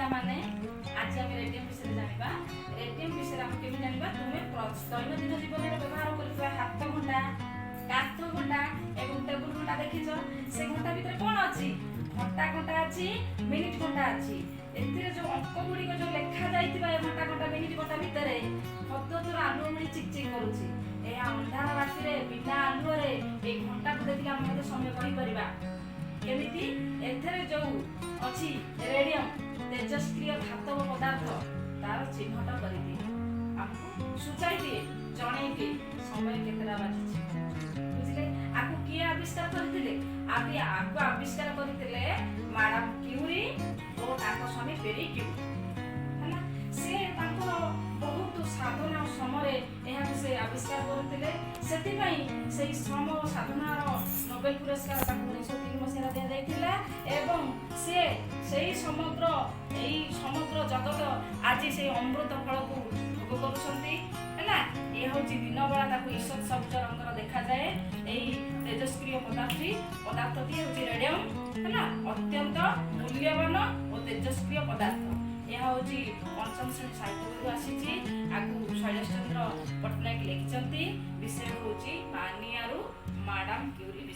ପିଲାମାନେ, ଆଜି ଆମେ ରେଡ଼ିୟମ୍ ବିଷୟରେ ଜାଣିବା। ରେଡ଼ିୟମ୍ ବିଷୟରେ ଆମେ କେମିତି ଜାଣିବା? ତୁମେ ଦୈନନ୍ଦିନ ଜୀବନରେ ବ୍ୟବହାର କରୁଥିବା ହାତ ଘଣ୍ଟା, କାନ୍ଥ ଘଣ୍ଟା ଏବଂ ଟେବୁଲ ଘଣ୍ଟା ଦେଖିଛ। ସେ ଘଣ୍ଟା ଭିତରେ କ'ଣ ଅଛି? ଘଣ୍ଟା ଘଣ୍ଟା ଅଛି, ମିନିଟ ଘଣ୍ଟା ଅଛି। ଏଥିରେ ଯୋଉ ଅଙ୍କ ଗୁଡ଼ିକ ଯୋଉ ଲେଖା ଯାଇଥିବା ଏ ଘଣ୍ଟା ଘଣ୍ଟା, ମିନିଟ ଘଣ୍ଟା ଭିତରେ ଖଦଜର ଆଲୁଅ ଭଳି ଚିକ୍ ଚିକ୍ କରୁଛି। ଏହା ଅନ୍ଧାର ରାତିରେ ବିନା ଆଲୁଅରେ ଏଇ ଘଣ୍ଟାକୁ ଦେଖିଲେ ଆମେ ମଧ୍ୟ ସମୟ କହିପାରିବା। କେମିତି? ଏଥିରେ ଯୋଉ ଅଛି ରେଡ଼ିୟମ, ତେଜସ୍କ୍ରିୟ ଧାତବ ପଦାର୍ଥ, ତାର ଚିହ୍ନଟ କରିଦିଏ, ଆମକୁ ସୂଚାଇ ଦିଏ, ଜଣେଇ ଦିଏ ସମୟ କେତେଟା ବାଜିଛି। ବୁଝିଲେ? ଆକୁ କିଏ ଆବିଷ୍କାର କରିଥିଲେ? ଆକୁ ଆବିଷ୍କାର କରିଥିଲେ ମାଡାମ କ୍ୟୁରି ଓ ତାଙ୍କ ସ୍ୱାମୀ ପେରି କ୍ୟୁରି। ହେଲା, ସେ ତାଙ୍କର ବହୁତ ସାଧନା ଓ ଶ୍ରମରେ ଏହାକୁ ସେ ଆବିଷ୍କାର କରିଥିଲେ। ସେଥିପାଇଁ ସେଇ ଶ୍ରମ ଓ ସାଧନାର ନୋବେଲ ପୁରସ୍କାର ତାଙ୍କୁ 1903 ମସିହାରେ ଦିଆଯାଇଥିଲା ଏବଂ ସେ ସେଇ ସମଗ୍ର ଏଇ ସମଗ୍ର ଜଗତ ଆଜି ସେଇ ଅମୃତ ଫଳକୁ ଭୋଗ କରୁଛନ୍ତି। ହେଲା, ଇଏ ହେଉଛି ଦିନବେଳା ତାକୁ ଈଷତ୍ ସବୁଜ ରଙ୍ଗର ଦେଖାଯାଏ। ଏଇ ତେଜସ୍କ୍ରିୟ ପଦାର୍ଥଟି ହେଉଛି ରେଡ଼ିୟମ। ହେଲା, ଅତ୍ୟନ୍ତ ମୂଲ୍ୟବାନ ଓ ତେଜସ୍କ୍ରିୟ ପଦାର୍ଥ। ଏହା ହେଉଛି ପଞ୍ଚମ ଶ୍ରେଣୀ ସାହିତ୍ୟ ବହିରୁ ଆସିଛି। ଆକୁ ଶୈଳେଶ ଚନ୍ଦ୍ର ପଟ୍ଟନାୟକ ଲେଖିଛନ୍ତି। ବିଷୟ ହେଉଛି ମାନିଆରୁ ମାଡାମ କ୍ୟୁରି ବିଷୟ।